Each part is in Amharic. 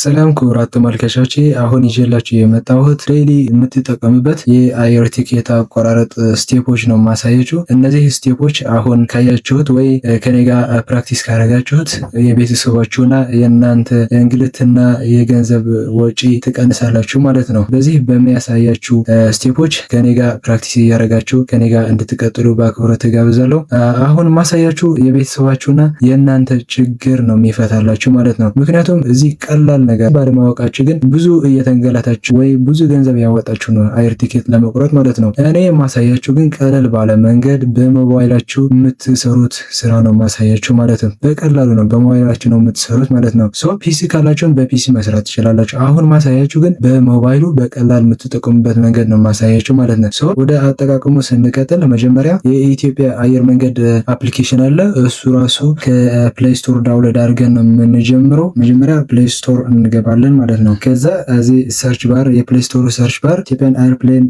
ሰላም ክቡራት ተመልካቾቼ፣ አሁን ይዤላችሁ የመጣሁት daily የምትጠቀሙበት የአየር ቲኬት አቆራረጥ step ኦች ነው የማሳያችሁ። እነዚህ step ኦች አሁን ካያችሁት ወይ ከኔ ጋር practice ካረጋችሁት የቤተሰባችሁና የእናንተ እንግልትና የገንዘብ ወጪ ትቀንሳላችሁ ማለት ነው። በዚህ በሚያሳያችሁ step ኦች ከኔ ጋር practice እያደረጋችሁ ከኔ ጋር እንድትቀጥሉ በአክብሮት እጋብዛለሁ። አሁን ማሳያችሁ የቤተሰባችሁና የእናንተ ችግር ነው የሚፈታላችሁ ማለት ነው። ምክንያቱም እዚህ ቀላል ነገር ባለማወቃችሁ ግን ብዙ እየተንገላታችሁ ወይ ብዙ ገንዘብ ያወጣችሁ ነው አየር ቲኬት ለመቁረጥ ማለት ነው። እኔ የማሳያችሁ ግን ቀለል ባለ መንገድ በሞባይላችሁ የምትሰሩት ስራ ነው ማሳያችሁ ማለት ነው። በቀላሉ ነው፣ በሞባይላችሁ ነው የምትሰሩት ማለት ነው። So PC ካላችሁን በ PC መስራት ትችላላችሁ። አሁን ማሳያችሁ ግን በሞባይሉ በቀላል የምትጠቀሙበት መንገድ ነው ማሳያችሁ ማለት ነው። So ወደ አጠቃቀሙ ስንቀጥል መጀመሪያ የኢትዮጵያ አየር መንገድ application አለ። እሱ ራሱ ከ Play Store download አድርገን ነው የምንጀምረው። መጀመሪያ Play Store እንገባለን ማለት ነው። ከዛ እዚህ search bar፣ የ Play Store ኡ search bar Ethiopian airplane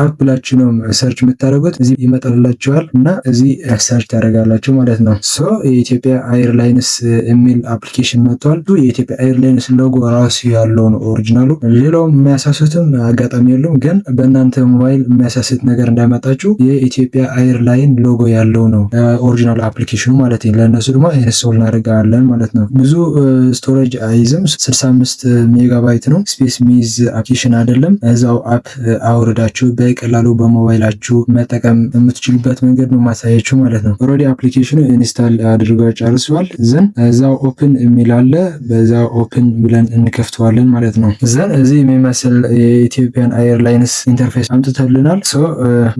app ብላችሁ ነው search የምታደርጉት። እዚህ ይመጣላችኋል እና እዚህ search ታደርጋላችሁ ማለት ነው። So የኢትዮጵያ Airlines የሚል application መጥቷል። የኢትዮጵያ Airlines logo ራሱ ያለው ነው original ኡ። ሌላው የሚያሳስትም አጋጣሚ የለውም፣ ግን በእናንተ ሞባይል የሚያሳስት ነገር እንዳይመጣችሁ የኢትዮጵያ airline logo ያለው ነው original application ኑ ማለት ነው። ለእነሱ ደግሞ install እናደርጋለን ማለት ነው። ብዙ storage አይዝም፣ 65 ሜጋባይት ነው። Space ሚይዝ application አይደለም። እዛው app አውርዳችሁ በቀላሉ በሞባይላችሁ መጠቀም የምትችሉበት መንገድ ነው ማሳያችሁ ማለት ነው። Already application ኑ install አድርጎ ጨርሷል። Then እዛው open የሚል አለ። በዛው open ብለን እንከፍተዋለን ማለት ነው። Then እዚህ የሚመስል የ Ethiopian Airlines interface አምጥተልናል። So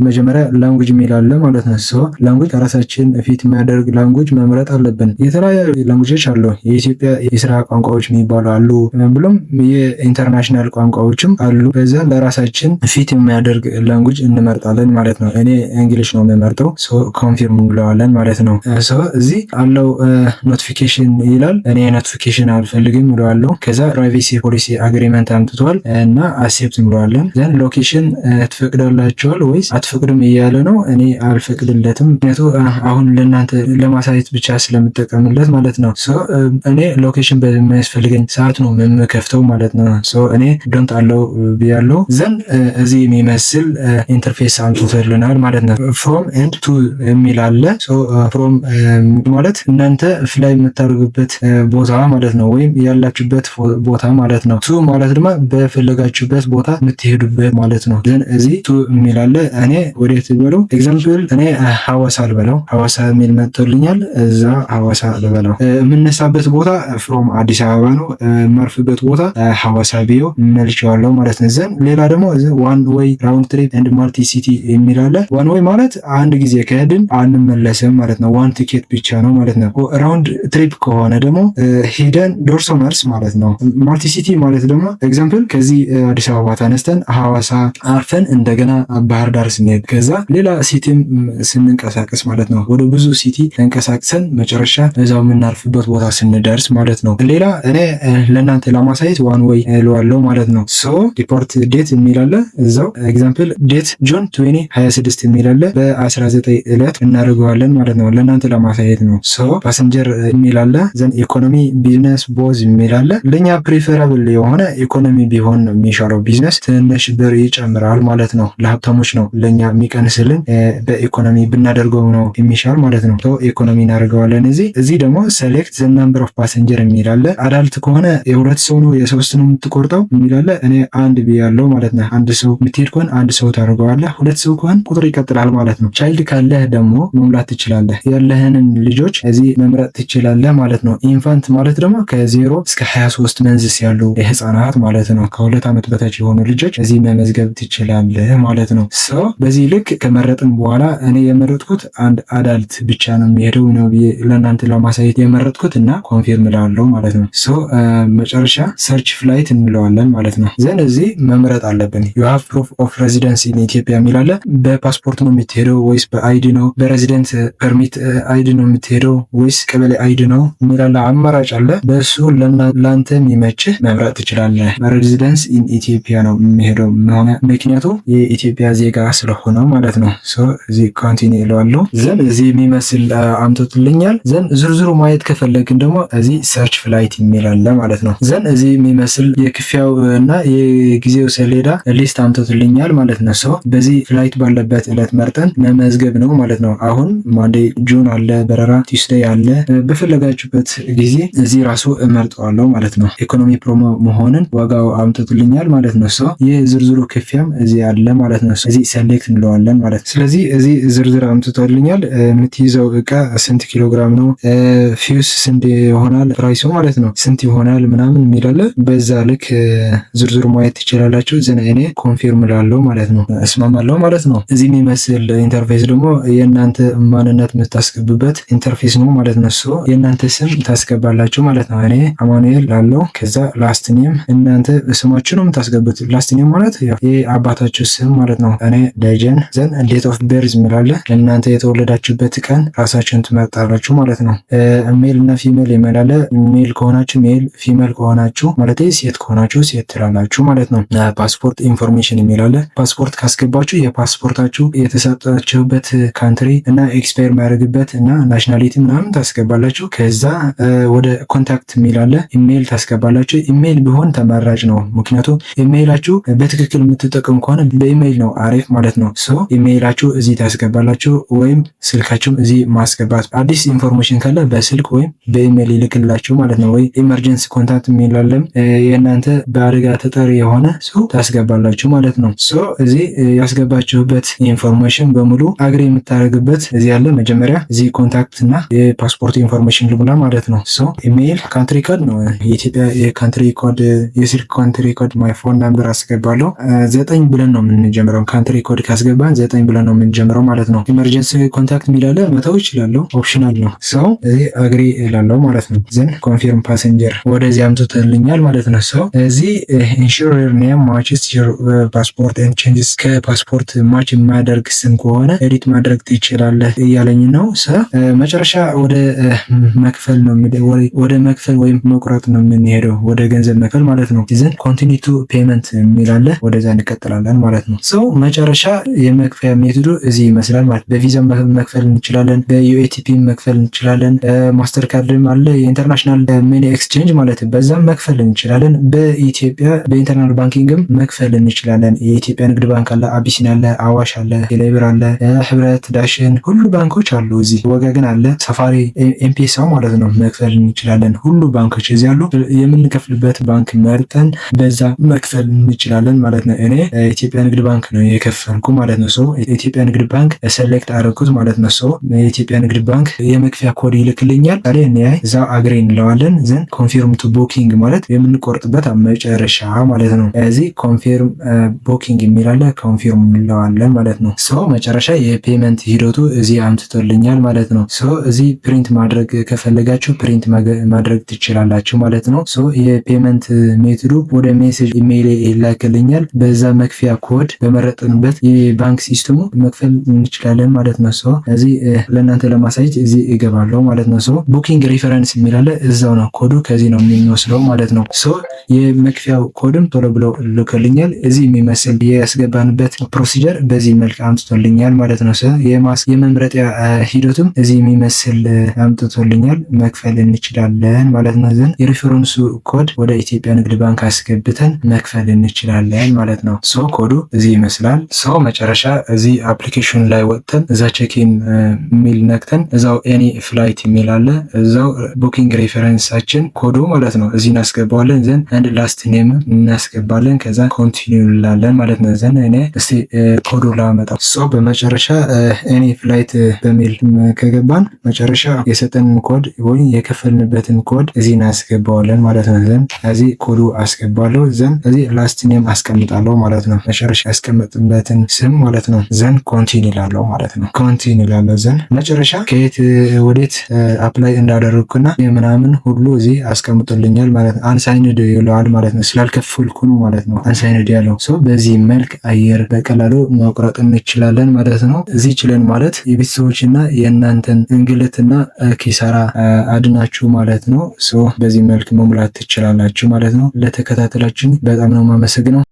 መጀመሪያ language የሚል አለ ማለት ነው። So language ከራሳችን fit የሚያደርግ language መምረጥ አለብን። የተለያዩ language ኦች አሉ። የኢትዮጵያ የስራ ቋንቋዎች የሚባሉ አሉ፣ ብሎም የ international ቋንቋዎችም አሉ። በዛ ለራሳችን fit የሚያደርግ language እንመርጣለን ማለት ነው። እኔ English ነው የምመርጠው። So confirm እንለዋለን ማለት ነው። So እዚህ allow notification ይላል። እኔ notification አልፈልግም እለዋለሁ። ከዛ privacy policy agreement አምጥቷል እና accept እንለዋለን። Then location ትፈቅዳላችኋል ወይስ አትፈቅድም እያለ ነው። እኔ አልፈቅድለትም፣ ምክንያቱ አሁን ለእናንተ ለማሳየት ብቻ ስለምጠቀምለት ማለት ነው። እኔ location በሚያስፈልገኝ ሰዓት ነው የምከፍተው ማለት ነው። እኔ don't allow ብያለው። Then እዚህ የሚመስል interface አምጥቶልናል ማለት ነው። From and to የሚል አለ። From ማለት እናንተ fly የምታደርጉበት ቦታ ማለት ነው፣ ወይም ያላችሁበት ቦታ ማለት ነው። To ማለት ድማ በፈለጋችሁበት ቦታ የምትሄዱበት ማለት ነው። Then እዚህ to የሚል አለ። እኔ ወዴት ልበለው? Example እኔ ሐዋሳ ልበለው። ሐዋሳ የሚል መጥቶልኛል። እዛ ሐዋሳ ልበለው። የምነሳበት ቦታ from አዲስ አበባ ነው። የማርፍበት ቦታ ሐዋሳ ብዬው መልቼዋለሁ ማለት ነው። Then ሌላ ደግሞ one way፣ round trip and multi city የሚል አለ። One way ማለት አንድ ጊዜ ከሄድን አንመለስም ማለት ነው። One ticket ብቻ ነው ማለት ነው። Round trip ከሆነ ደግሞ ሄደን ደርሶ መልስ ማለት ነው። Multi city ማለት ደግሞ example ከዚህ አዲስ አበባ ተነስተን ሐዋሳ አርፈን እንደገና ባህር ዳር ስንሄድ፣ ከዛ ሌላ city ም ስንንቀሳቀስ ማለት ነው። ወደ ብዙ city ተንቀሳቅሰን መጨረሻ እዛው የምናርፍበት ቦታ ስንደርስ ማለት ነው። ሌላ እኔ ለእናንተ ለማሳየት one way እለዋለሁ ማለት ነው። So depart date የሚል አለ፣ እዛው example date June 2026 የሚል አለ፣ በ19 ዕለት እናደርገዋለን ማለት ነው። ለእናንተ ለማሳየት ነው። So passenger የሚል አለ፣ then economy፣ business፣ both የሚል አለ። ለእኛ preferable የሆነ ኢኮኖሚ ቢሆን ነው የሚሻለው። ቢዝነስ ትንሽ ብር ይጨምራል ማለት ነው። ለሀብታሞች ነው፣ ለእኛ የሚቀንስልን በኢኮኖሚ ብናደርገው ነው የሚሻል ማለት ነው። ኢኮኖሚ እናደርገዋለን። እዚህ ደግሞ select the number of passenger የሚል አለ። Adult ከሆነ የሁለት ሰው ነው የሶስት ነው የምትቆርጠው የሚል አለ። እኔ አንድ ብያለው ማለት ነው። አንድ ሰው የምትሄድ ከሆነ አንድ ሰው ታደርገዋለህ። ሁለት ሰው ከሆነ ቁጥር ይቀጥላል ማለት ነው። Child ካለህ ደግሞ መሙላት ትችላለህ። ያለህንን ልጆች እዚህ መምረጥ ትችላለህ ማለት ነው። Infant ማለት ደግሞ ከ0 እስከ 23 months ያሉ ህፃናት ማለት ነው። ከ2 ዓመት በታች የሆኑ ልጆች እዚህ መመዝገብ ትችላለህ ማለት ነው። So በዚህ ልክ ከመረጥን በኋላ እኔ የመረጥኩት አንድ adult ብቻ ነው የሚሄደው ነው ብዬ ለእናንተ ለማሳየት የመረጥኩት እና confirm እላለሁ ማለት ነው። So መጨረሻ search flight እንለዋለን ማለት ነው። Then እዚህ መምረጥ አለብን። You have proof of residence in Ethiopia የሚል አለ። በፓስፖርት ነው የምትሄደው ወይስ በ ID ነው? በ resident permit ID ነው የምትሄደው ወይስ ቀበሌ ID ነው የሚል አለ። አማራጭ አለ። በእሱ ለአንተ የሚመችህ መምረጥ ትችላለህ። Residence in Ethiopia ነው የሚሄደው ሆነ፣ ምክንያቱ የኢትዮጵያ ዜጋ ስለሆነ ማለት ነው። እዚህ continue እለዋለሁ። Then እዚህ የሚመስል አምጥቶልኛል። Then ዝርዝሩ ማየት ከፈለግን ደግሞ እዚህ search flight የሚል አለ ማለት ነው። ነው። Then እዚህ የሚመስል የክፍያው እና የጊዜው ሰሌዳ list አምጥቶልኛል ማለት ነው። So በዚህ flight ባለበት ዕለት መርጠን መመዝገብ ነው ማለት ነው። አሁን Monday June አለ በረራ፣ Tuesday አለ። በፈለጋችሁበት ጊዜ እዚህ ራሱ እመርጠዋለሁ ማለት ነው። Economy promo መሆንን ዋጋው አምጥቶልኛል ማለት ነው። So የዝርዝሩ ክፍያም እዚህ አለ ማለት ነው። እዚህ select እንለዋለን ማለት ነው። ስለዚህ እዚህ ዝርዝር አምጥቶልኛል። የምትይዘው እቃ ስንት ኪሎ ግራም ነው፣ fees ስንት ይሆናል፣ price ኡ ማለት ነው ስንት ይሆናል ምናምን የሚል አለ። በዛ ልክ ዝርዝሩ ማየት ትችላላችሁ። Then እኔ confirm እላለሁ ማለት ነው፣ እስማማለሁ ማለት ነው። እዚህ የሚመስል interface ደግሞ የእናንተ ማንነት የምታስገቡበት interface ነው ማለት ነው። So የእናንተ ስም ታስገባላችሁ ማለት ነው። እኔ አማኑኤል ላለው፣ ከዛ last name እናንተ ስማችሁ ነው የምታስገቡት። Last name ማለት የአባታችሁ ስም ማለት ነው። እኔ ደጀን። Then date of birth የሚል አለ፣ እናንተ የተወለዳችሁበት ቀን ራሳችሁን ትመርጣላችሁ ማለት ነው። Male እና female የሚል አለ። Male ከሆናችሁ male፣ female ከሆናችሁ ማለት ሴት ከሆናችሁ ሴት ትላላችሁ ማለት ነው። Passport information የሚል አለ። ፓስፖርት ካስገባችሁ የፓስፖርታችሁ የተሰጣችሁበት country እና expire የሚያደርግበት እና nationality ምናምን ታስገባላችሁ። ከዛ ወደ contact የሚል አለ። ኢሜይል ታስገባላችሁ። ኢሜይል ቢሆን ተመራጭ ነው። ምክንያቱም ኢሜይላችሁ በትክክል የምትጠቀሙ ከሆነ በኢሜይል ነው አሪፍ ማለት ነው። So ኢሜይላችሁ እዚህ ታስገባላችሁ ወይም ስልካችሁም እዚህ ማስገባት፣ አዲስ information ካለ በስልክ ወይም በኢሜይል ይልክላችሁ ማለት ነው። ወይ emergency contact የሚል አለም፣ የእናንተ በአደጋ ተጠሪ የሆነ ሰው ታስገባላችሁ ማለት ነው። So እዚህ ያስገባችሁበት information በሙሉ agree የምታደርግበት እዚህ ያለ። መጀመሪያ እዚህ contact እና የፓስፖርት information ልሙላ ማለት ነው። So email፣ country code ነው፣ የኢትዮጵያ የ country code፣ የስልክ country code my phone number አስገባለሁ። 9 ብለን ነው የምንጀምረው። Country code ካስገባን 9 ብለን ነው የምንጀምረው ማለት ነው። Emergency contact የሚል አለ፣ መተው ይችላለሁ፣ optional ነው። So እዚህ agree እላለሁ ማለት ነው። Then confirm passenger ወደዚህ አምጥቶልኛል ማለት ነው። So እዚህ ensure your name matches your passport and changes፣ ከፓስፖርት match የማያደርግ ስም ከሆነ edit ማድረግ ትችላለህ እያለኝ ነው። መጨረሻ ወደ መክፈል ነው፣ ወደ መክፈል ወይም መቁረጥ ነው የምንሄደው፣ ወደ ገንዘብ መክፈል ማለት ነው። Then continue to payment የሚል አለ፣ ወደዛ እንቀጥላለን ማለት ነው። So መጨረሻ የመክፈያ method ኡ እዚህ ይመስላል ማለት በቪዛ መክፈል እንችላለን፣ በ UATP መክፈል እንችላለን፣ Mastercard ም አለ፣ የ international money exchange ማለት በዛም መክፈል እንችላለን። በኢትዮጵያ በ internal banking ም መክፈል እንችላለን። የኢትዮጵያ ንግድ ባንክ አለ፣ አቢሲኒያ አለ፣ አዋሽ አለ፣ ቴሌብር አለ፣ ህብረት፣ ዳሽን፣ ሁሉ ባንኮች አሉ። እዚህ ወጋገን አለ፣ ሳፋሪ ኤምፔሳው ማለት ነው መክፈል እንችላለን። ሁሉ ባንኮች እዚህ አሉ። የምንከፍልበት ባንክ መርጠን በዛ መክፈል እንችላለን ማለት ነው። እኔ ኢትዮጵያ ንግድ ባንክ ነው የከፈልኩ ማለት ነው። So የኢትዮጵያ ንግድ ባንክ select አደረኩት ማለት ነው። So የኢትዮጵያ ንግድ ባንክ የመክፈያ ኮድ ይልክልኛል። ታዲያ እኔ እዛው agree እንለዋለን። Then confirm to booking ማለት የምንቆርጥበት መጨረሻ ማለት ነው። እዚህ confirm booking የሚል አለ፣ confirm እንለዋለን ማለት ነው። So መጨረሻ የ payment ሂደቱ እዚህ አምጥቶልኛል ማለት ነው። So እዚህ print ማድረግ ከፈለጋችሁ print ማድረግ ትችላላችሁ ማለት ነው። So የ payment method ኡ ወደ message email ይላክልኛል። በዛ መክፈያ ኮድ በመረጥንበት የባንክ system ኡ መክፈል እንችላለን ማለት ነው። So እዚህ ለእናንተ ለማሳየት እዚህ እገባለሁ ማለት ነው። So booking reference የሚል አለ፣ እዛው ነው ኮዱ፣ ከዚህ ነው የምንወስደው ማለት ነው። So የመክፈያው ኮድም ቶሎ ብሎ ልኮልኛል። እዚህ የሚመስል ያስገባንበት procedure በዚህ መልክ አምጥቶልኛል ማለት ነው። የመምረጥያ ሂደቱም እዚህ የሚመስል አምጥቶልኛል። መክፈል እንችላለን ማለት ነው። Then የ reference ኡ ኮድ ወደ ኢትዮጵያ ንግድ ባንክ አስገብተን መክፈል እንችላለን ማለት ነው። So ኮዱ እዚህ ይመስላል። So መጨረሻ እዚህ application ላይ ወጥተን እዛ check-in የሚል ነክተን እዛው any flight የሚል አለ። እዛው booking reference ኣችን ኮዱ ማለት ነው እዚህ እናስገባዋለን። Then አንድ last name እናስገባለን። ከዛ continue እንላለን ማለት ነው። Then እኔ እስቲ ኮዱ ላመጣ። So በመጨረሻ any flight በሚል ከገባን መጨረሻ የሰጠንን ኮድ ወይ የከፈልንበትን ኮድ እዚህ እናስገባዋለን ማለት ነው። Then እዚህ ኮዱ አስገባለሁ። Then እዚህ last name አስቀምጣለሁ ማለት ነው። መጨረሻ ያስቀመጥንበትን ስም ማለት ነው። Then continue እላለሁ ማለት ነው። Continue እላለሁ። Then መጨረሻ ከየት ወዴት apply እንዳደረግኩና ምናምን ሁሉ እዚህ አስቀምጦልኛል ማለት ነው። Unsigned ይለዋል ማለት ነው። ስላልከፈልኩ ነው ማለት ነው unsigned ያለው። So በዚህ መልክ አየር በቀላሉ መቁረጥ እንችላለን ማለት ነው። እዚህ ችለን ማለት የቤተሰቦችና የእናንተን እንግልትና ኪሳራ አድናችሁ ማለት ነው። So በዚህ መልክ መሙላት ትችላላችሁ ማለት ነው። ለተከታተላችሁ በጣም ነው የማመሰግነው።